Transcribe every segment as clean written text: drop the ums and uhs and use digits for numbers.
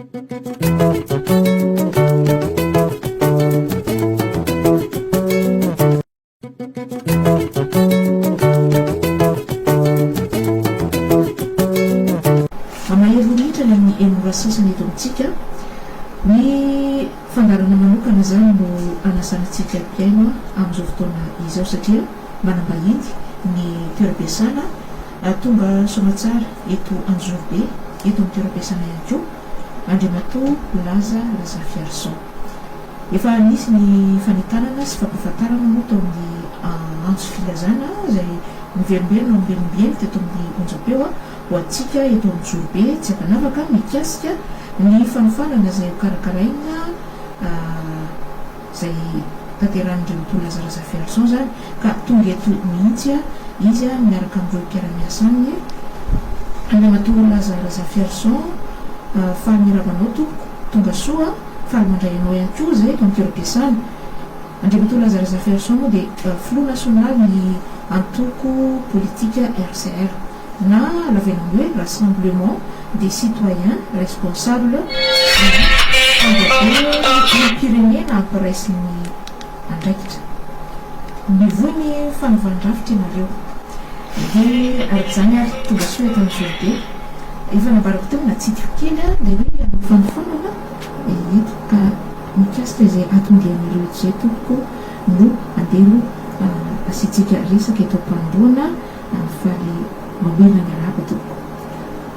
Mahery minitra ny amin'ny enina ora sasany eto amintsika. Ny fandaharana manokana izany no anasana antsika mpihaino amin'izao fotoana izao satria manam-bahiny ny toeram-piasana tonga soamatsara eto Anjozorobe, eto amin'ny toeram-piasana ihany koa Andriamatoa Laza Razafiarison. Efa nisy ny fanentanana sy fampahafantarana moa tao amin'ny antso filazana izay niverimberina ombieniombieny teto amin'ny onjam-peo ho antsika eto amin'ny Jorobe tsy ankanavaka mikasika ny fanofanana izay hokarakaraina izay tanterahin'Andriamatoa Laza Razafiarison izany ka tonga eto mihitsy izy miaraka amin'ireo mpiara-miasa aminy. Andriamatoa Laza Razafiarison, faly miarahaba anao tompoko, tonga soa. Faly mandray anao ihany koa izay eto amin'ny toeram-piasana. Andriamatoa Laza Razafiarison moa dia filoha nasionalin'ny antoko politika RCR na lavaina amin'ny hoe Rassemblement des Citoyens Responsables na Tambabe-olom-pirenena ampiraisin'ny andraikitra. Mivoy ny fanovan-drafitra ianareo. Dia araka izany ary tonga soa eto Anjozorobe. Efa nambarako teo natsidiko kely dia hoe hanao fanofanana eto ka mikasika izay atondianareo eto izay tompoko no andeha aloha asiantsika resaka eto am-panombohana. Faly mamerina miarahaba tompoko.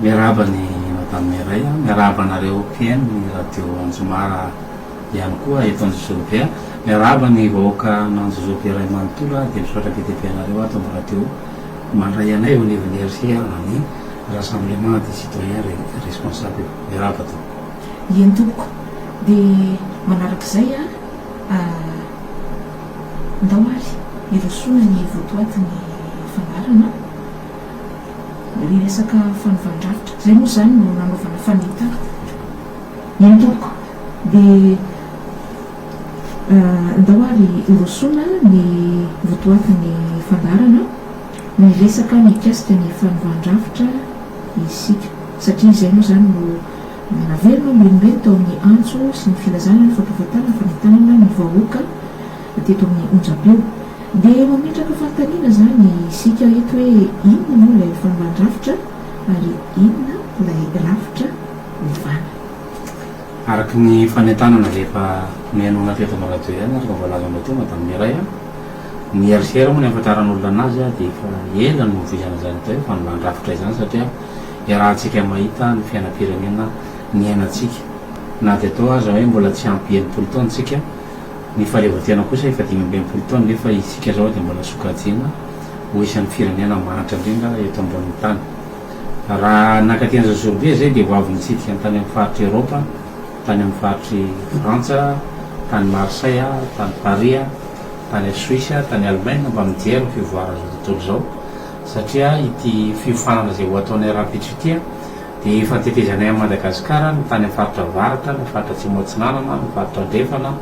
Miarahaba ny Madame Mireille, miarahaba anareo mpihaino ny radio Anjomara ihany koa eto Anjozorobe. Miarahaba ny vahoaka an'Anjozorobe iray manontolo dia misaotra be dia be anareo ato amin'ny radio mandray anay eo anivon'ny RCR na ny Rassemblement des Citoyens Responsables. Miarahaba tompoko. Eny tompoko. Dia manarak'izay ndao ary hirosoana ny votoatin'ny fandaharana. Ny resaka fanovan-drafitra. Izay moa izany no nanaovana fanentana. Eny tompoko. Dia ndao ary hirosoana ny votoatin'ny fandaharana. Miresaka mikasika ny fanovan-drafitra isika. Satria izay moa izany no naverina ombienimbeny tao amin'ny antso sy ny filazana ny fampahafantarana ny fanentanana ny vahoaka teto amin'ny onjam-peo. Dia mametraka fanontaniana izany isika eto hoe inona moa ilay fanovan-drafitra ary inona ilay rafitra ovana? Araka ny fanentanana izay efa nohenoina teto amin'ny radio ihany araka ny voalazanao teo Madame Mireille a, ny RCR moa ny ahafantaran'olona anazy dia efa ela no nivoizana izany atao hoe fanovan-drafitra izany satria iarahantsika mahita ny fiainam-pirenena niainantsika na dia atao aza hoe mbola tsy ampy 60 taona isika Ny fahaleovantena kosa efa 65 taona nefa isika izao dia mbola sokajiana ho isan'ny firenena mahantra indrindra eto ambonin'ny tany. Raha nankaty Anjozorobe izay dia ho avy nitsidika ny tany amin'ny faritr'i Eropa, tany amin'ny faritr'i Frantsa, tany Marseille, tany Paris, tany Suisse, tany Allemagne mba mijery ny fivoaran'izao tontolo izao satria ity fiofanana izay ho ataonay rahampitso ity dia efa tetezanay an'i Madagasikara ny tany amin'ny faritra avaratra, ny faritra atsimo atsinanana, ny faritra andrefana, ny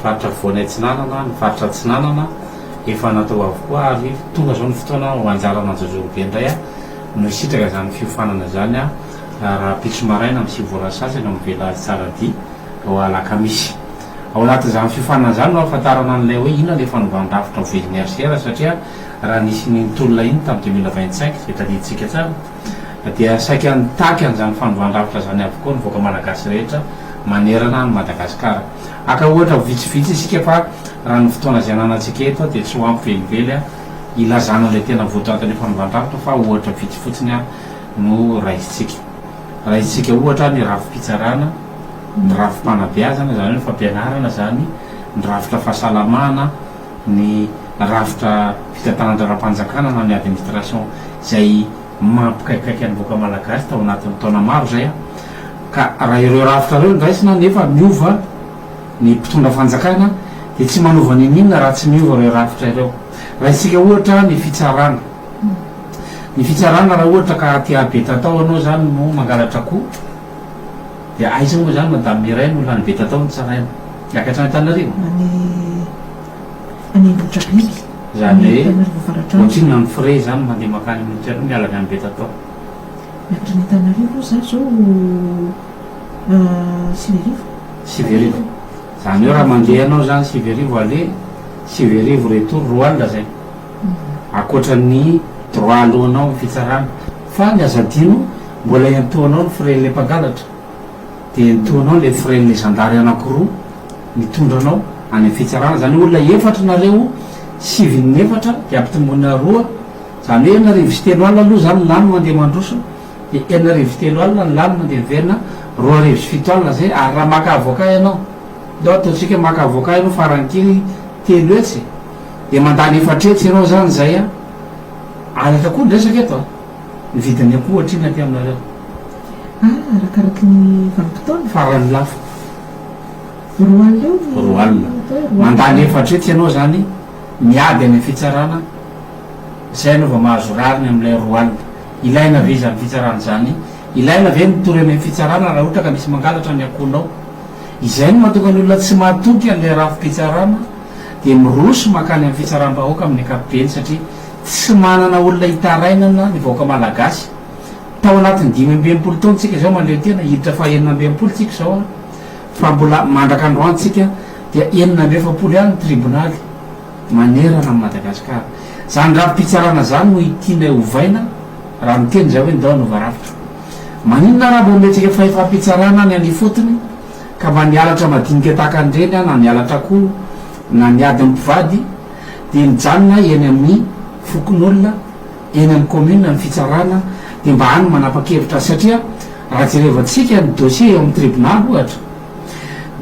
faritra afovoany atsinanana, ny faritra atsinanana, efa natao avokoa ary tonga izao ny fotoana ho anjaran'Anjozorobe indray no hisitraka izany fiofanana izany rahampitso maraina amin'ny 9 ora sasany ao amin'ny Village Tsaradia ao Alakamisy. Ao anatin'izany fiofanana izany no ahafantarana an'ilay hoe inona ilay fanovan-drafitra voizin'ny HCR satria raha nisy iny tolona iny tamin'ny 2025 izay tadidintsika tsara, dia saika nitaky an'izany fanovan-drafitra izany avokoa ny vahoaka malagasy rehetra manerana an'i Madagasikara. Haka ohatra vitsivitsy isika fa raha ny fotoana izay ananantsika eto dia tsy ho ampy velively hilazana ilay tena votoatin'ilay fanovan-drafitra fa ohatra vitsy fotsiny no raisintsika. Raisintsika ohatra ny rafi-pitsarana, ny rafi-panabeazana, izany hoe ny fampianarana izany, ny rafitra fahasalamana, ny rafitra fitantanan-draharaham-panjakana na ny administration izay mampikaikaika ny vahoaka malagasy tao anatin'ny taona maro izay ka raha ireo rafitra ireo no raisina nefa miova ny mpitondra fanjakana dia tsy manova n'inon'inona raha tsy miova ireo rafitra ireo. Raisintsika ohatra ny fitsarana. Ny fitsarana raha ohatra ka aty Betatao ianao izany no mangalatra akoho dia aiza moa izany Madame Mireille no lany Betatao no tsaraina? Hiakatra any Antananarivo? Any any Ambohitrabiby. Izany hoe ohatrinona ny frais izany mandeha mankany Ambohitrarivo miala avy any Betatao? Miakatra any Antananarivo aloha za zao. 9000. 9000. Izany hoe raha mandeha ianao izany 9000 aller, 9000 retour, 2000 izay. Ankoatra ny droit aloanao amin'ny fitsarana. Fa ny aza adino, mbola iantohanao ny frais-n'ilay mpangalatra. Dia iantohanao ilay frais-n'ilay zandary anankiroa mitondra anao any amin'ny fitsarana. Izany hoe olona efatra nareo, sivy ny efatra dia ampitomboina roa, izany hoe 360 aloha izany ny lany mandeha mandroso. Dia 360 ny lany mandeha miverina, 2700 izay, ary raha maka avocat ianao, ndao ataontsika hoe maka avocat ianao farany kely 300, dia mandany 400 ianao izany izay an, alatra koa ny resaka eto an, ny vidin'ny akoho ohatr'inona aty aminareo? Ah, arakaraky ny vanim-potoana. Farany lafo. 20 eo ny 20. atao hoe 20. Mandany 400 ianao izany miady any amin'ny fitsarana, izay ianao vao mahazo rariny amin'ilay 20. Ilaina ve izany fitsarana izany? Ilaina ve ny mitory any amin'ny fitsarana raha ohatra ka misy mangalatra ny akohonao? Izay no mahatonga ny olona tsy matoky an'ilay rafi-pitsarana dia miroso mankany amin'ny fitsaram-bahoaka amin'ny ankapobeny satria tsy manana olona hitarainana ny vahoaka malagasy. Tao anatin'ny 65 taona tsika izao mahaleo tena, hiditra faha 66 tsika izao fa mbola mandraka androany tsika dia 46 ihany ny tribonaly. manerana an'i Madagasikara. Izany rafi-pitsarana izany no tianay ovaina raha miteny izay hoe ndao hanova rafitra. Maninona raha mba omentsika fahefam-pitsarana ny any ifotony ka mba ny halatra madinika tahaka an'ireny na ny halatra akoho na ny adin'ny mpivady dia mijanona eny amin'ny fokonolona, eny amin'ny commune ny fitsarana dia mba any manapa-kevitra satria raha jerevantsika ny dossier eo amin'ny tribonaly ohatra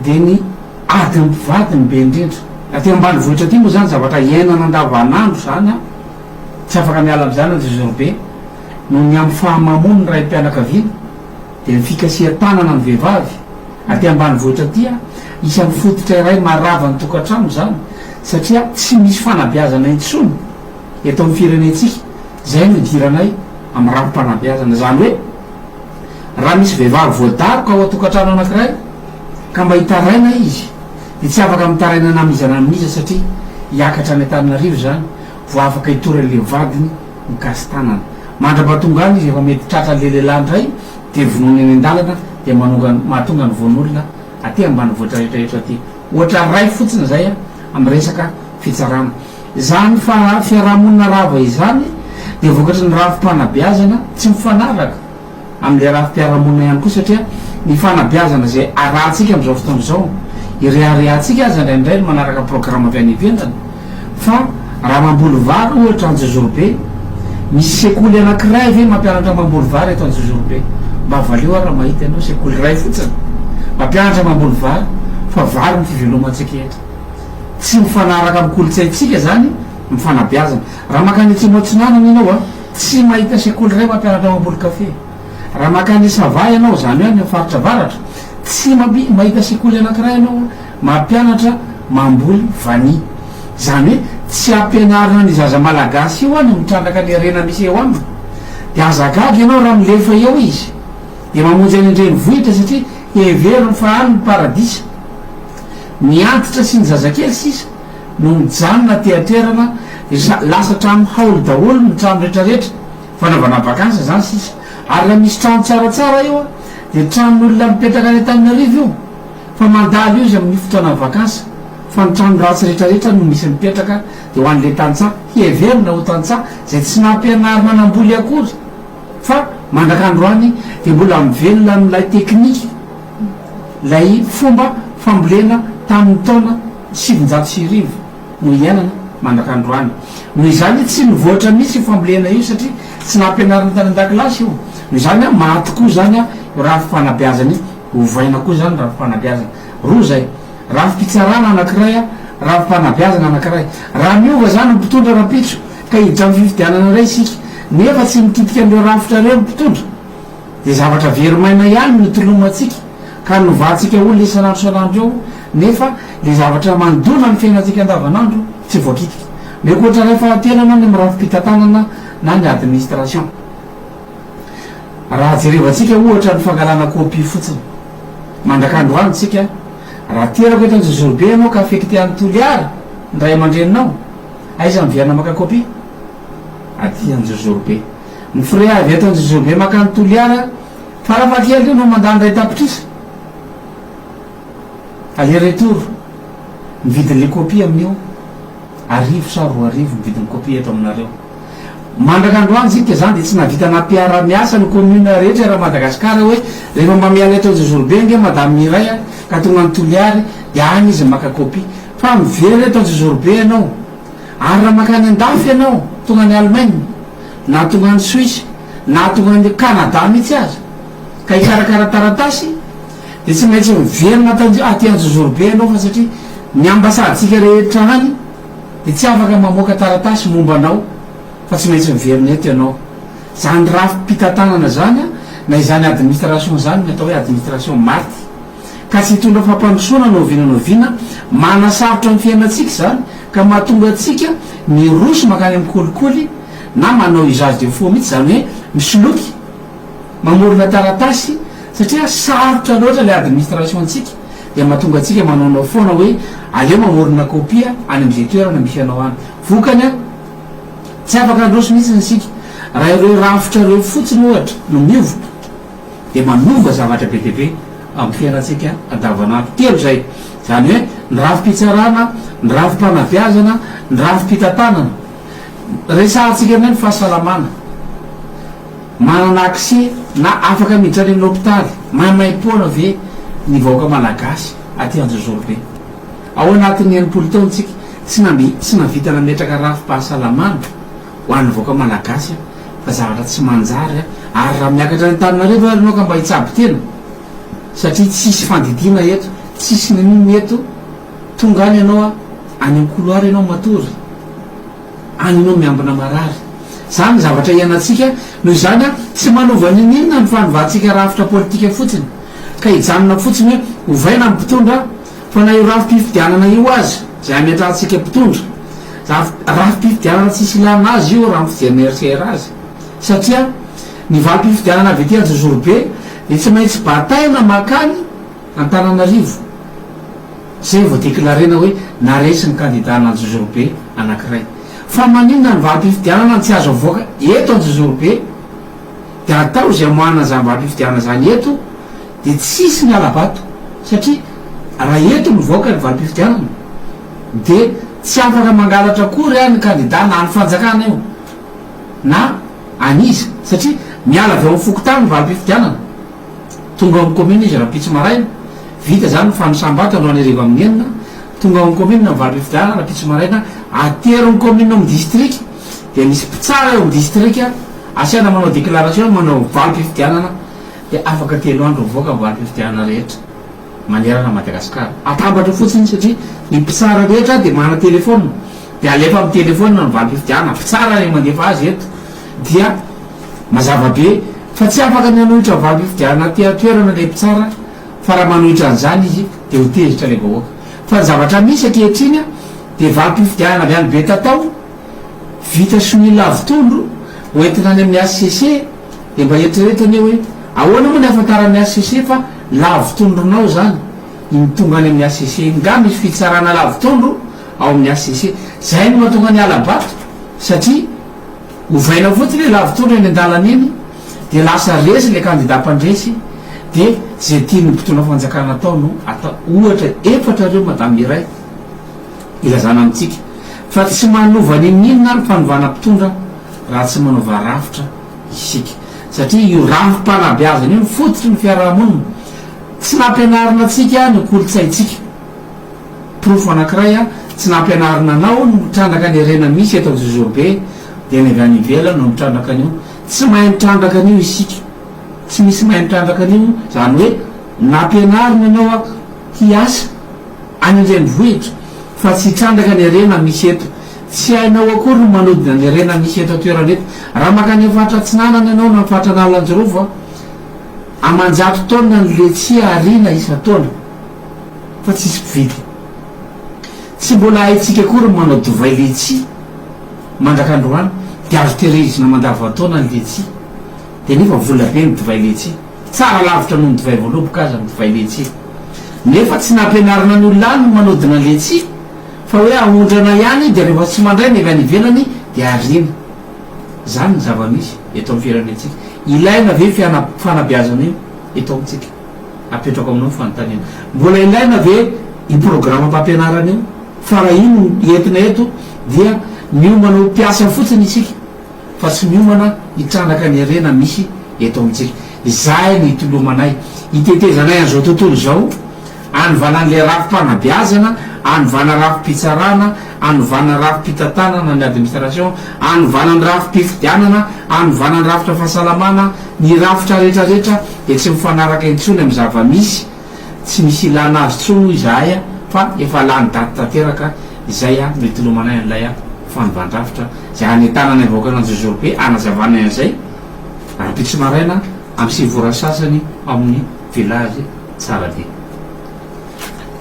dia ny Adin'ny mpivady no be indrindra. Aty ambanivohitra aty moa izany zavatra iainana andavanandro izany an! Tsy afaka miala amin'izany Anjozorobe noho ny amin'ny fahamamoan'ny raim-pianakaviana dia ny fikasihan-tanana ny vehivavy. Aty ambanivohitra aty an, isan'ny fototra iray maharava ny tokantrano izany satria tsy misy fanabeazana intsony eto amin'ny firenentsika. Izay no idiranay amin'ny rafi-panabeazana. Izany hoe raha misy vehivavy voadaroka ao an-tokantrano anankiray, ka mba hitaraina izy dia tsy afaka mitaraina na amin'iza na amin'iza satria hiakatra any Antananarivo izany vao afaka hitory an'ilay vadiny mikasi-tanana. Mandra-pahatonga any izy efa mety tratran'ilay lehilahy indray dia vonoiny eny an-dalana dia manonga mahatonga ny voan'olona aty ambanivohitra rehetrarehetra aty. Ohatra iray fotsiny izay amin'ny resaka fitsarana. Izany fiarahamonina rava izany dia vokatry ny rafi-panabeazana tsy mifanaraka. amin'ilay rafi-piarahamonina ihany koa satria ny fanabeazana izay arahantsika amin'izao fotoana izao, ireharehantsika aza indraindray ny manaraka programa avy any ivelany fa raha mamboly vary ohatra Anjozorobe, misy sekoly anankiray ve mampianatra mamboly vary eto Anjozorobe? Mba valio ary raha mahita ianao sekoly iray fotsiny mampianatra mamboly vary fa vary ny fivelomantsika eto. Tsy mifanaraka amin'ny kolontsaintsika izany ny fanabeazana. Raha mankany Atsimo Atsinanana ianao a, Tsy mahita sekoly iray mampianatra mamboly kafe. Raha mankany Sava ianao, izany hoe any amin'ny faritra avaratra, tsy mahita sekoly anankiray ianao mampianatra mamboly vanille. Izany hoe tsy ampianarina ny zaza malagasy io ny mitrandraka ny harena misy eo aminy. Dia aza gaga ianao raha milefa eo izy dia mamonjy any an-drenivohitra satria heveriny fa any ny paradisa. Ny antitra sy ny zazakely sisa no mijanona aty an-toerana dia lasa trano haolo daholo ny trano retraretra, fanaovana vacances zany sisa, ary raha misy trano tsaratsara eo dia tranon'olona mipetraka any Antananarivo io fa mandalo io izy amin'ny fotoanan'ny vacances fa ny trano ratsy retraretra no misy mipetraka dia ho an'ilay tantsaha heverina ho tantsaha izay tsy nampianarina namboly akory fa mandrak'androany dia mbola mivelona amin'ilay teknika Ilay fomba fambolena tamin'ny taona 1900 no iainana mandrak'androany. Noho izany, tsy nivoatra mihitsy io fambolena io satria tsy nampianarina tany an-dakilasy io. Noho izany, maty koa izany io rafi-panabeazana io. Ovaina koa izany ny rafi-panabeazana. Roa izay, rafi-pitsarana anankiray, rafi-panabeazana anankiray. Raha miova izany ny mpitondra rahampitso ka hiditra amin'ny fifidianana indray isika, nefa tsy mikitika an'ireo rafitra ireo ny mpitondra, Dia zavatra very maina ihany no tolomantsika ka novantsika olona isan'andro isan'andro eo nefa le zavatra mandona ny fiainantsika andavanandro tsy voakitika. Omeko ohatra iray fahatelo ianao ny amin'ny rafi-pitantanana na ny administration. Raha jerevantsika ohatra ny fangalana copie fotsiny. Mandrak'androany tsika raha teraka eto Anjozorobe ianao ka affecté any Toliara ny ray aman-dreninao, aiza miverina maka copie? Aty Anjozorobe. Ny frais avy eto Anjozorobe mankany Toliara, farafahakeliny io no mandany 1 tapitrisa. Aller retour, ny vidin'le copie amin'io arivo sa 2000 ny vidin'ny copie eto aminareo. Mandraka androany tsika zany dia tsy nahavita nampiara-miasa ny commune rehetra eran'i Madagascar hoe rehefa mba miala eto Anjozorobe ange madame Mireille a, ka tonga any Toliary dia any izy maka copie. Fa miverina eto Anjozorobe ianao ary raha mankany andafy ianao, tonga any Allemagne, na tonga any Suisse, na tonga any Canada mihitsy aza ka hikarakara taratasy dia tsy maintsy miverina aty Anjozorobe ianao fa satria ny ambasadintsika rehetra any dia tsy afaka mamoaka taratasy momba anao fa tsy maintsy miverina eto ianao. Izany rafi-pitantanana izany na izany administration izany no atao hoe administration maty ka tsy hitondra fampandrosoana na oviana na oviana, manasarotra ny fiainantsika izany ka mahatonga antsika miroso mankany amin'ny kolikoly na manao usage de faux mihitsy izany hoe misoloky, mamorona taratasy satria sarotra loatra ilay administration ntsika dia mahatonga antsika manaonao foana hoe aleo mamorona copie any amin'izay toerana misy anao any. Vokany an, tsy afaka handroso mihitsy isika raha ireo rafitra ireo fotsiny ohatra no miova dia manova zavatra be dia be amin'ny fiainantsika andavanandro. Telo izay, izany hoe ny rafi-pitsarana, ny rafi-panabeazana, ny rafi-pitantanana. Resahantsika indray ny fahasalamana. Manana accès na afaka miditra any amin'ny hopitaly maimaimpoana ve ny vahoaka malagasy aty Anjozorobe? Ao anatin'ny 60 taona isika tsy nambi tsy nahavita nametraka rafi-pahasalamana ho an'ny vahoaka malagasy fa zavatra tsy manjary ary raha miakatra any Antananarivo ary ianao ka mba hitsabo tena satria tsisy fandidiana eto, tsisy n'inon'inona eto, tonga any ianao any amin'ny couloir ianao matory. Any ianao miambina marary. Izany ny zavatra iainantsika, noho izany tsy manova n'inon'inona ny fanovantsika rafitra politika fotsiny, ka hijanona fotsiny hoe ovaina ny mpitondra, fa na io rafi-pifidianana io aza, izay ametrahantsika mpitondra, rafi-pifidianana tsisy ilana azy io raha ny fijerin'ny RCR azy, satria ny valim-pifidianana avy ety Anjozorobe dia tsy maintsy bataina mankany Antananarivo. Zay vao declarena hoe naresy ny candidat an'Anjozorobe anakiray. Fa maninona ny valim-pifidianana no tsy azo avoaka eto Anjozorobe dia atao izay amoahana an'izany valim-pifidianana izany eto dia tsisy ny hala-bato satria raha eto mivoaka ny valim-pifidianana dia tsy afaka mangalatra akory ny candidat na an'ny fanjakana io na an'iza satria miala avy ao amin'ny fokontany ny valim-pifidianana. Tonga ao amin'ny commune izy rahampitso maraina, vita izany ny fanisam-bato androany hariva amin'ny enina, tonga ao amin'ny commune ny valim-pifidianana rahampitso maraina, aterin'ny commune ao amin'ny distrika, dia misy mpitsara eo amin'ny distrika, asaina manao déclaration manao valim-pifidianana, dia afaka telo andro mivoaka ny valim-pifidianana rehetra manerana an'i Madagasikara. Atambatra fotsiny satria ny mpitsara rehetra dia manana téléphone, dia alefa amin'ny téléphone ny valim-pifidianana, mpitsara no mandefa azy eto, dia. Mazava be fa tsy afaka ny hanohitra valim-pifidianana aty an-toerana ilay mpitsara fa raha manohitra an'izany izy dia ho tezitra ilay vahoaka. Fa ny zavatra misy ankehitriny dia valim-pifidianana avy any Betatao vita sonia lavotondro ho entina any amin'ny HCC dia mba eritrereto anie hoe ahoana moa ny ahafantaran'ny HCC fa lavotondronao izany iny tonga any amin'ny HCC iny? Nga misy fitsarana lavotondro ao amin'ny HCC? Izay no mahatonga ny hala-bato satria Ovaina fotsiny hoe lavitondro eny andalana eny dia lasa resy ilay kandida mpandresy dia izay tian'ny mpitondra fanjakana atao no atao. Ohatra efatra ireo madame iray ilazana amintsika fa tsy manova n'inon'inona ny fanovana mpitondra raha tsy manova rafitra isika satria io rafi-panabeazana io no fototry ny fiarahamonina. Tsy nampianarina antsika ny kolontsaintsika. Porofo anakiray a, tsy nampianarina anao ny mitrandraka ny harena misy eto Anjozorobe dia ny avy any ivelany no mitrandraka an'io. Tsy mahay mitrandraka an'io isika. Tsy misy mahay mitrandraka an'io, izany hoe nampianarina anao a hiasa any an-drenivohitra fa tsy hitrandraka ny harena misy eto. Tsy hainao akory ny manodina ny harena misy eto an-toerana eto. Raha mankany amin'ny faritra Atsinanana ianao na amin'ny faritra Analanjirofo a, aman-jato taonina ny letchis ariana isan-taona. fa tsisy mpividy. Tsy mbola haintsika akory ny manao divay letchis mandraka androany dia azo tehirizina mandavantaona ny letchis dia nefa vola be ny divay letchis. Tsara lavitra noho ny divay voaloboka aza ny divay letchis. Nefa tsy nampianarina ny olona any ny manodina letchis fa hoe aondrana ihany dia rehefa tsy mandray ny avy any ivelany dia ariana. Izany ny zava-misy eto amin'ny firenentsika. Ilaina ve io fanabeazana io eto amintsika? Apetrako aminao ny fanontaniana. Mbola ilaina ve io programam-pampianarana io? Fa raha io no entina eto dia miomana ho mpiasa fotsiny isika fa tsy miomana hitrandraka ny harena misy eto amintsika. Izay no itolomanay, itetezanay an'izao tontolo izao, anovana an'ilay rafi-panabeazana, anovana rafi-pitsarana, anovana rafi-pitantanana ny administration, anovana ny rafi-pifidianana, anovana ny rafitra fahasalamana, ny rafitra rehetrarehetra dia tsy mifanaraka intsony amin'ny zava-misy. Tsy misy ilana azy intsony hoy izahay fa efa lany daty tanteraka izay no itolomanay an'ilay fanovan-drafitra izay hanentananay vahoakan'Anjozorobe hanazavanay an'izay rahampitso maraina amin'ny sivy ora sasany ao amin'ny village Tsaradia.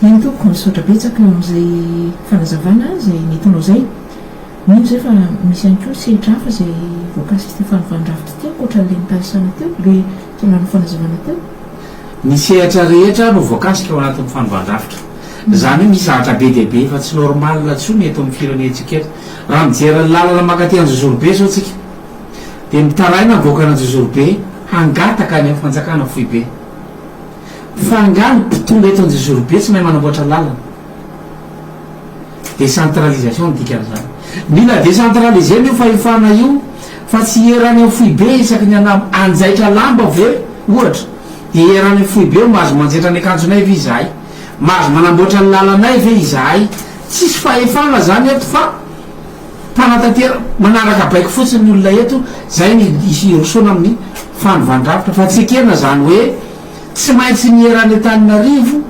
Eny tompoko, misaotra betsaka eo amin'izay fanazavana izay nentinao izay. Mino izay fa misy ihany koa sehatra hafa izay voakasik'ity fanovan-drafitra ity ankoatra an'ilay nitanisana teo, ilay tonganao fanazavana teo. Ny sehatra rehetra no voakasika ao anatin'ny fanovan-drafitra. Izany hoe misy zavatra be dia be efa tsy normal intsony eto amin'ny firenentsika eto. Raha mijery ny lalana mankaty Anjozorobe izao tsika dia mitaraina ny vahoakan'Anjozorobe hangataka any amin'ny fanjakana foibe. Fa angaha ny mpitondra eto Anjozorobe tsy mahay manamboatra lalana? Décentralisation no dikan'izany. Mila décentraliser-na io fahefana io fa tsy hiera any amin'ny foibe isaky ny hanjaitra lamba ve ohatra dia hiera any amin'ny foibe hoe mahazo manjaitra ny akanjonay ve izahay? Mahazo manamboatra ny lalanay ve izahay? Tsisy fahefana zany eto fa mpanatanteraka manaraka baiko fotsiny ny olona eto, zay ny hirosoana amin'ny fanovan-drafitra fa tsy ekena zany hoe tsy maintsy ny hiera any Antananarivo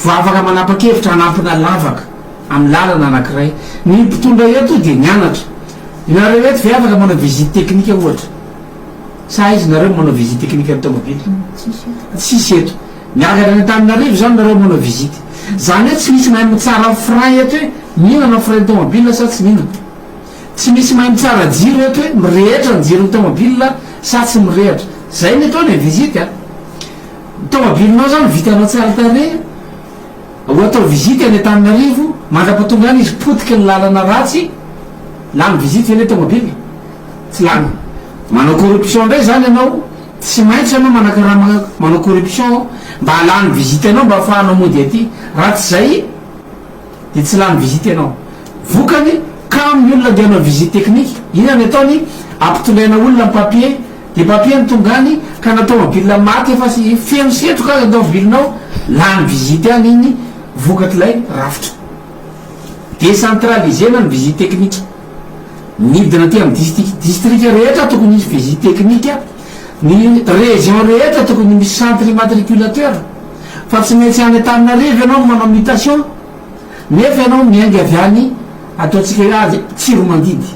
vao afaka manapa-kevitra hanampina lavaka amin'ny lalana anankiray. Ny mpitondra eto dia nianatra. Ianareo eto ve afaka manao visite technique ohatra? Sa aiza nareo no manao visite technique ny tomobile? Tsisy eto. Miakatra any Antananarivo zany nareo manao visite. Zany hoe tsy misy mahay mitsara frein eto hoe mihinana frein tomobile sa tsy mihinana. Tsy misy mahay mitsara jiro eto hoe mirehitra ny jiron'ny tomobile sa tsy mirehitra. Zay ny atao ny visite a. Ny tomobilinao zany vitanao tsara tarehy ho atao visite any Antananarivo mandra-pahatonga any izy potiky ny lalana ratsy, lany visite ve le tomobile? Tsy lany. Manao corruption ndray zany ianao, tsy maintsy ianao manakarama manao corruption mba hahalany visite anao mba afahanao mody aty, raha tsy zay dia tsy lany visite ianao. Vokany, kamo ny olona andeha hanao visite technique, inona ny ataony? Ampitondraina olona ny papier, dia papier no tonga any, ka na tomobile maty efa feno setroka aza ny tomobilinao, lany visite any iny vokatr'ilay rafitra. Décentraliser-na ny visite technique. Midina aty amin'ny district, district rehetra tokony hisy visite technique, ny région rehetra tokony misy centre immatriculateur, fa tsy maintsy any Antananarivo ianao no manao mutation, nefa ianao miainga avy any ataontsika hoe avy Tsiromandidy,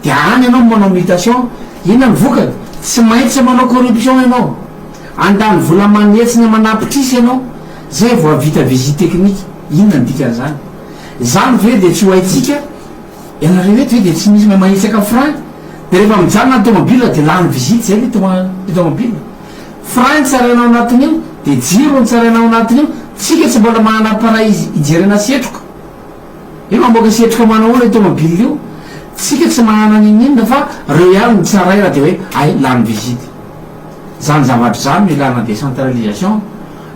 dia any ianao no manao mutation, inona ny vokany? Tsy maintsy manao corruption ianao, handany vola aman'hetsiny aman'apitrisa ianao, zay vao hahavita visite technique, inona ny dikan'izany? Izany ve dia tsy ho haintsika? Ianareo eto ve dia tsy misy mahay manitsaka frein? Dia rehefa mijanona ny tomobile dia lany visite zay le tomobile. Frein tsaraina ao anatin'io, dia jiro no tsaraina ao anatin'io, tsika tsy mbola manana appareil hijerena setroka. Io mamoaka setroka manahoana io tomobile io? Tsika tsy manana n'inon'inona fa reo ihany no tsaraina dia hoe hay lany visite. Zany zavatra zany no ilana décentralisation.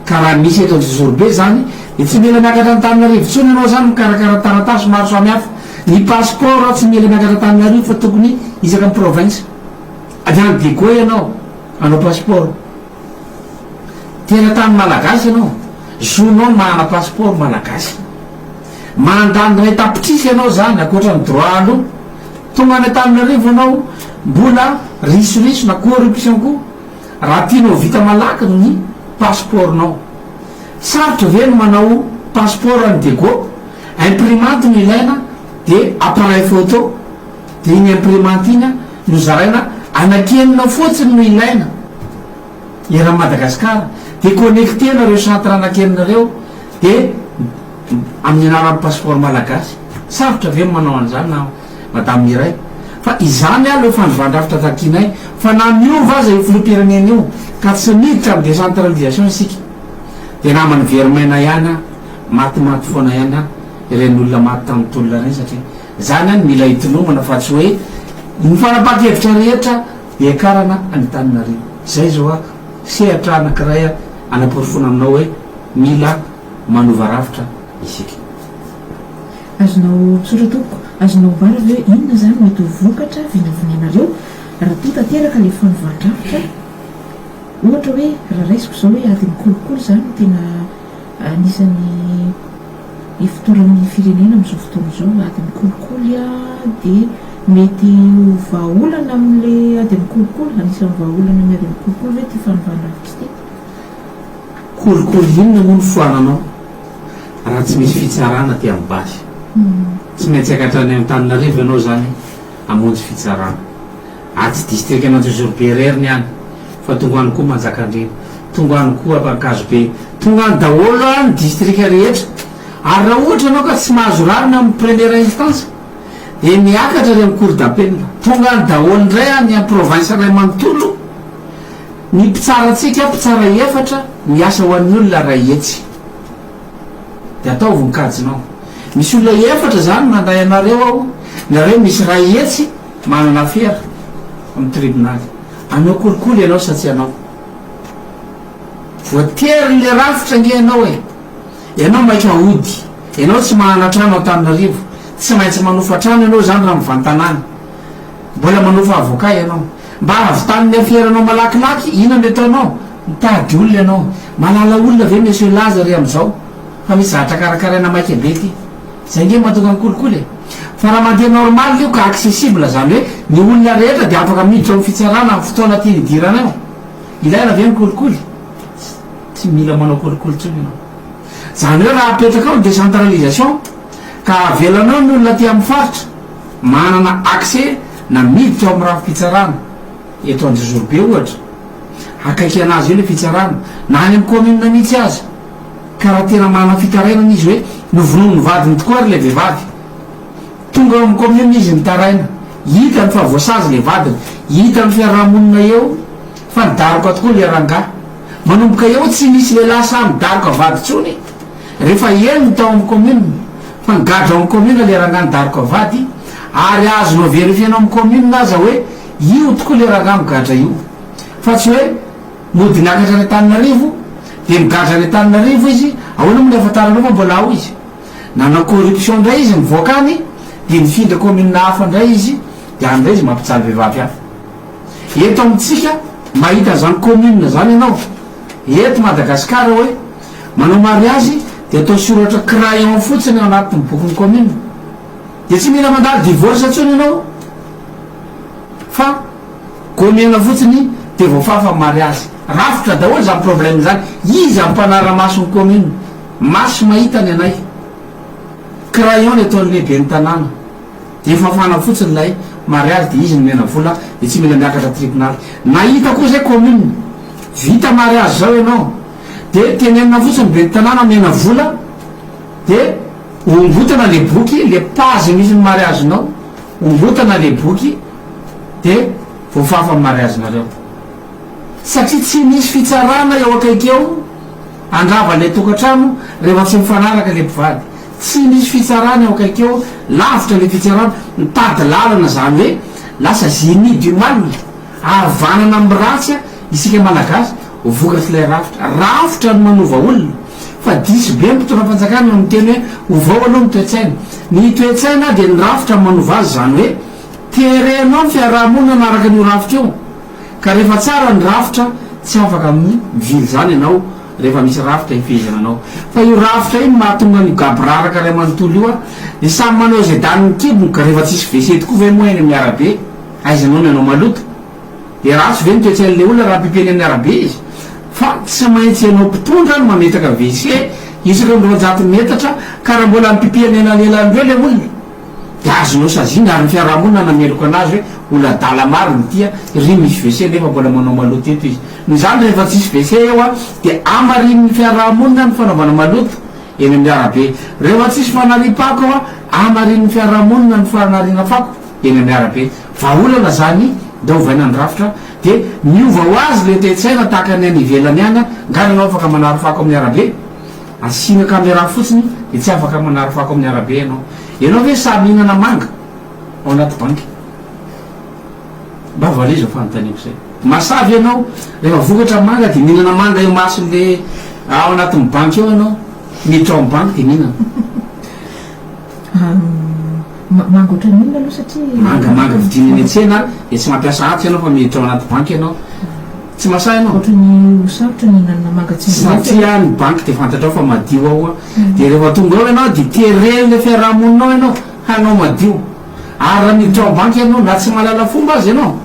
Ka raha misy eto Anjozorobe zany dia tsy mila miakatra Antananarivo intsony ianao zany mikarakara taratasy maro samihafa. Ny passeport tsy mila miakatra Antananarivo fa tokony isaka ny province. Avy any Diego ianao hanao passeport. Teratany malagasy ianao, zonao ny manana passeport malagasy. Mandany iray tapitrisa ianao zany ankoatra ny droit aloa. Tonga any Antananarivo ianao mbola risoriso na corruption koa. Raha tianao vita malaky ny passeport nao. Sarotra ve ny manao passeport any Diego? Imprimante no ilaina de appareil photo de iny imprimante iny no zaraina anaky enina fotsiny no ilaina eran'i Madagascar de connectena ireo centre anaky enina ireo de amin'ny anaran'ny passeport malagasy. Sarotra ve ny manao an'izany na Madame Mireille, fa izany alo io fandrovan-drafitra takianay, fa na miova aza io filoham-pirenena io, ka tsy miditra amin'ny décentralisation isika, dia naman'ny very maina ihany aho, matimaty foana ihany aho, ireny olona maty tamin'ny tolona ireny, satria izany any mila itolomana fa tsy hoe ny fanapahan-kevitra rehetra hiakarana any Antananarivo. Izay izao a, sehatra anankiray a. Anaporofoana aminao hoe mila manova rafitra isika. Azonao, misaotra tompoko, azonao ambara ve hoe inona izany mety ho vokatra vinavinainareo raha toa tanteraka ilay fanovan-drafitra? Ohatra hoe raha raisiko izao hoe adin'ny kolikoly izany no tena anisan'ny ifotoran'ny firenena amin'izao fotoana izao, adin'ny kolikoly dia mety ho vahaolana amin'ilay ady amin'ny kolikoly, anisan'ny vahaolana amin'ny ady amin'ny kolikoly ve ity fanovan-drafitra ity? Kolikoly inona moa no foananao raha tsy misy fitsarana aty amin'ny base? Tsy maintsy hiakatra any Antananarivo ianao izany hamonjy fitsarana. Ary tsy distrikan'Anjozorobe irery ny any fa tonga any koa Manjakandriana, tonga any koa Ankazobe, tonga any daholo ny distrika rehetra. Ary raha ohatra ianao ka tsy mahazo rariny amin'ny première instance dia miakatra any amin'ny cour d'appel. Tonga any daholo indray any amin'ny province iray manontolo ny mpitsarantsika, mpitsara efatra miasa ho an'ny olona iray hetsy. Dia ataovy ny kajinao. Misy olona efatra izany mandray anareo ao, nareo misy iray hetsy Manana afera amin'ny tribonaly. Hanao kolikoly ianao sa tsy hanao? Voaterin'ilay rafitra ange ianao e! Ianao maika hody. Ianao tsy manana trano Antananarivo. Tsy maintsy manofa trano ianao izany raha mivantana any. Mbola manofa avocat ianao. Mba hahavitan'ny aferanao malakilaky, inona no ataonao? Mitady olona ianao. Mahalala olona ve Monsieur Laza ry amin'izao? Fa misy zavatra karakaraina maika be ity. Zay nge mahatonga ny kolikoly e! Fa raha mandeha normal io ka accessible zany hoe ny olona rehetra dia afaka miditra ao fitsarana amin'ny fotoana tiany hidirana eo. Ilaina ve ny kolikoly? Tsy mila manao kolikoly intsony ianao. Zany hoe raha apetrakao ny décentralisation ka avelanao ny olona aty amin'ny faritra manana accès na miditra ao amin'ny rafi-pitsarana eto Anjozorobe ohatra, akaiky anazy eo ilay fitsarana, na any amin'ny commune mihitsy aza. Ka raha tena manana fitarainana izy hoe novonoin'ny vadiny tokoa ary ilay vehivavy. Tonga ao amin'ny commune izy mitaraina. Hitany fa voasazy ilay vadiny. Hitan'ny fiarahamonina eo fa nidaroka tokoa ilay rangahy. Manomboka eo tsy misy lehilahy sahy midaroka vady intsony rehefa henony tao amin'ny commune fa nigadra ao amin'ny commune ilay rangahy nidaroka vady ary azonao verifier-na ao amin'ny commune aza hoe io tokoa ilay rangahy migadra io fa tsy hoe Mody niakatra any Antananarivo, dia migadra any Antananarivo izy, ahoana moa ny ahafantaranao fa mbola ao izy? Nanao corruption indray izy nivoaka any, dia nifindra commune hafa indray izy, dia any indray izy mampijaly vehivavy hafa. Eto amintsika, mahita an'izany commune izany ianao, eto Madagascar hoe, manao mariazy dia atao soratra crayon fotsiny ao anatin'ny bokin'ny commune. Dia tsy mila mandalo divorce intsony ianao fa. Gomena fotsiny dia voafafa ny mariazy. Rafitra daholo izany problème izany. Iza no mpanara-maso ny commune? Maso mahita ny anay. Crayon ny ataon'ny lehiben'ny tanàna. Dia fafana fotsiny ilay mariazy dia izy no omena vola dia tsy mila miakatra tribonaly. Nahita koa izay commune. Vita mariazy izao ianao dia tenenina fotsiny ny ben'ny tanàna omena vola dia ongotana ilay boky, ilay page misy ny mariazinao, ongotana ilay boky. de voafafa ny mariazinareo satria tsy misy fitsarana eo akaiky eo handrava ilay tokantrano rehefa tsy mifanaraka ilay mpivady, tsy misy fitsarana eo akaiky eo, lavitra ilay fitsarana, mitady lalana zany hoe lasa génie du mal, havanana amin'ny ratsy isika malagasy vokatr'ilay rafitra, rafitra no manova olona fa diso be ny mpitondra fanjakana no miteny hoe ovao aloha ny toe-tsaina, ny toe-tsaina dia ny rafitra no manova azy zany hoe. Terenao ny fiarahamonina hanaraka an'io rafitra io, ka rehefa tsara ny rafitra tsy afaka mivily izany ianao rehefa misy rafitra hifehezana anao. Fa io rafitra io no mahatonga an'io gaboraraka iray manontolo io dia samy manao izay danin'ny kibony ka rehefa tsisy WC tokoa ve moa eny amin'ny arabe aiza ianao no hanao maloto? Dia ratsy ve ny toe-tsain'ilay olona raha pipi eny amin'ny arabe izy? Fa tsy maintsy ianao mpitondra no mametraka WC isaky ny 200 metatra ka raha mbola mipipi eny anelanelan'ireo ilay olona Dia azonao saziana ary ny fiarahamonina nameloka anazy hoe olo adala marina ity a, ry misy WC nefa mbola manao maloto eto izy. Noho izany rehefa tsisy WC eo a dia amarinin'ny fiarahamonina ny fanaovana maloto eny amin'ny arabe. Rehefa tsisy fanariam-pako eo a, amarinin'ny fiarahamonina ny fanariana fako eny amin'ny arabe. Vahaolana izany dia ovaina ny rafitra dia miova ho azy ilay toe-tsaina tahaka ny any ivelany any a, nga ianao afaka manary fako amin'ny arabe? Asiana camera fotsiny dia tsy afaka manary fako amin'ny arabe ianao. Ianao ve sahy mihinana manga ao anaty banky? Mba valio izao fanontaniako izay. Masavy ianao, rehefa vokatra manga dia mihinana manga eo imason'le ao anatin'ny banky eo ianao, miditra ao amin'ny banky dia mihinana. Manga ohatran'ny inona aloha satria. Manga manga vidiana eny an-tsena dia tsy mampiasa antsy ianao fa miditra ao anaty banky ianao. Tsy masahy ianao? Ohatran'ny ho sarotra ny hihinanana manga tsy mivarotra. Satria ny banky dia fantatrao fa madio ao dia rehefa tonga ao ianao dia teren'ilay fiaraha-monina ao ianao hanao madio. Ary raha miditra ao banky ianao na tsy mahalala fomba aza ianao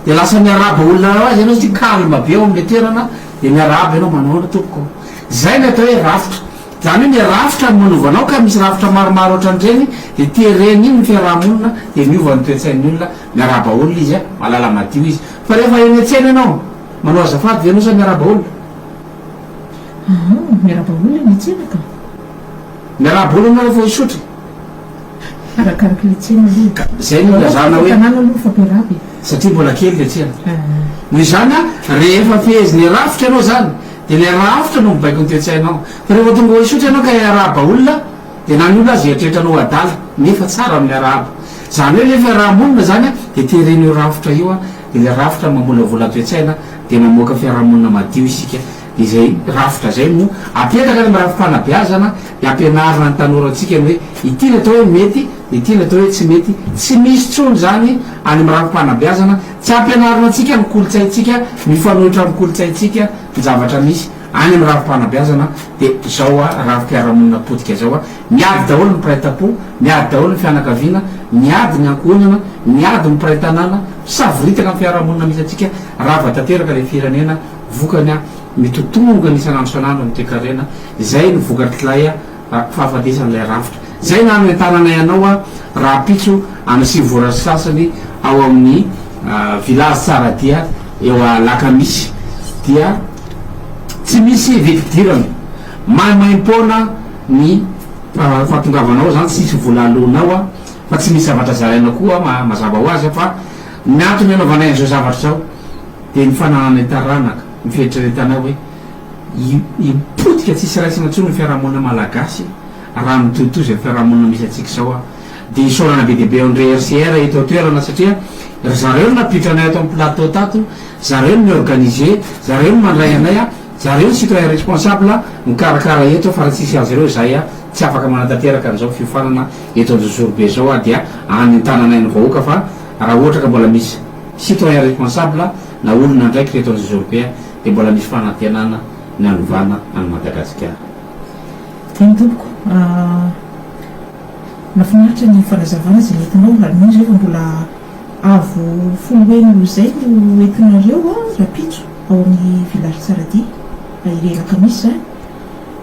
dia lasa miarahaba olona ao aza ianao satria calme be ao amin'ilay toerana dia miarahaba ianao manao ahoana tompoko. Izay ny atao hoe rafitra. Izany hoe ny rafitra no manova anao ka misy rafitra maromaro ohatran'ireny dia teren'iny ny fiaraha-monina dia miova ny toe-tsain'ny olona, miarahaba olona izy, mahalala madio izy. Fa rehefa eny an-tsena ianao, manao azafady ve ianao sa miarahaba olona? Aa, miarahaba olona eny an-tsena ka. Miarahaba olona ianao rehefa hisotro? Arakaraka ilay tsena aloha e. Ka izay no ilazana hoe. Tanàna aloha mifampiarahaba e. Satria mbola kely ilay tsena. Noho izany an, rehefa fehezin'ny rafitra ianao izany, dia ilay rafitra no mibaiko ny toe-tsainao. Fa rehefa tonga ao Isotry ianao ka hiarahaba olona, dia na ny olona aza hieritreritra anao ho adala, nefa tsara ny miarahaba. Izany hoe ilay fiaraha-monina izany an, dia teren'io rafitra io an, dia ilay rafitra mamolavola toe-tsaina, dia mamoaka fiaraha-monina madio isika. Dia izay rafitra izay no apetraka any amin'ny rafi-panabeazana, dia ampianarina ny tanorantsika ny hoe ity ny atao hoe mety, dia ity ny atao hoe tsy mety. Tsy misy intsony izany any amin'ny rafi-panabeazana, tsy ampianarina antsika ny kolontsaintsika, mifanohitra amin'ny kolontsaintsika ny zavatra misy any amin'ny rafi-panabeazana, dia izao rafi-piarahamonina potika izao, miady daholo ny mpiray tampo, miady daholo ny fianakaviana, miady ny ankohonana, miady ny mpiray tanàna, misavoritaka ny fiarahamonina misy antsika, rava tanteraka ilay firenena. Vokany, mitotongana isan'andro isan'andro ny toekarena, izay no vokatr'ilay fahafatesan'ilay rafitra. Izay no hanentananay anao rahampitso amin'ny 9 ora sy sasany ao amin'ny Village Tsaradia eo Alakamisy dia tsy misy vidim-pidirana, maimaimpoana ny fahatongavanao izany, tsisy vola aloanao fa tsy misy zavatra zaraina koa mazava ho azy fa ny antony anaovanay an'izao zavatra izao dia ny fanananay taranaka, ny fieritreretanay hoe hipotika tsisy raisina intsony ny fiarahamonina malagasy raha mitohitohy izay fiarahamonina misy antsika izao aho. Dia isaorana be dia be an-dry RCR eto an-toerana satria ry zareo no nampiditra anay ato amin'ny plateau tato, zareo no mi-organiser, zareo no mandray anay, zareo ny citoyen responsable mikarakara eto fa raha tsisy azy ireo izahay tsy afaka manatanteraka an'izao fiofanana eto Anjozorobe izao dia anentananay ny vahoaka fa raha ohatra ka mbola misy Citoyen responsable na olona andraikitra eto Anjozorobe dia mbola misy fanantenana ny hanovana an'i Madagasikara. Eny tompoko a! Nafinaritra ny fanazavana izay nentinao ary mino izay fa mbola avo folo heny noho izay no entinareo rahampitso ao amin'ny Village Tsaradia irery alakamisy izany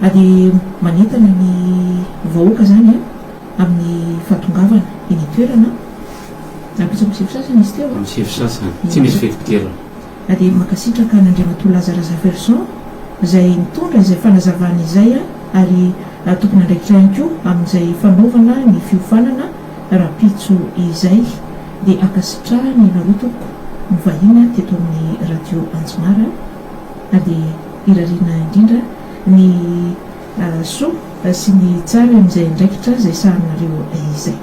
ary manentana ny vahoaka izany amin'ny fahatongavana eny an-toerana. Rahampitso amin'ny sivy sasany izy teo a. Amin'ny sivy sasany. Tsy misy fidipidirana. Dia mankasitraka an'Andriamatoa Laza Razafiarison izay nitondra izay fanazavana izay ary tompon'andraikitra ihany koa amin'izay fanaovana ny fiofanana rahampitso izay. Dia ankasitrahana ianareo tompoko nivahiny teto amin'ny Radio Anjomara ary dia irariana indrindra ny soa sy ny tsara amin'izay andraikitra izay sahaninareo izay.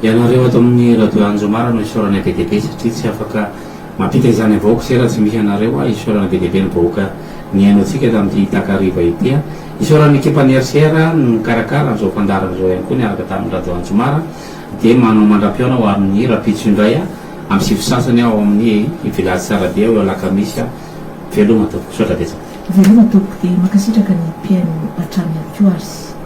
Ianareo ato amin'ny Radio Anjomara no isaoranay be dia be satria tsy afaka mampita izany avoaka isay raha tsy misy anareo a, isaorana be dia be ny vahoaka nihaino antsika tamin'ity takariva ity a, isaorana ny ekipan'ny RCR nikarakara an'izao fandaharana izao ihany koa niaraka tamin'ny Radio Anjomara dia manao mandra-pihaona ho amin'ny rahampitso indray a, amin'ny 9 sasany ao amin'ny village Tsaradia eo Alakamisy a, veloma tompoko, misaotra betsaka. Veloma tompoko dia mankasitraka ny mpihaino hatrany ihany koa ary.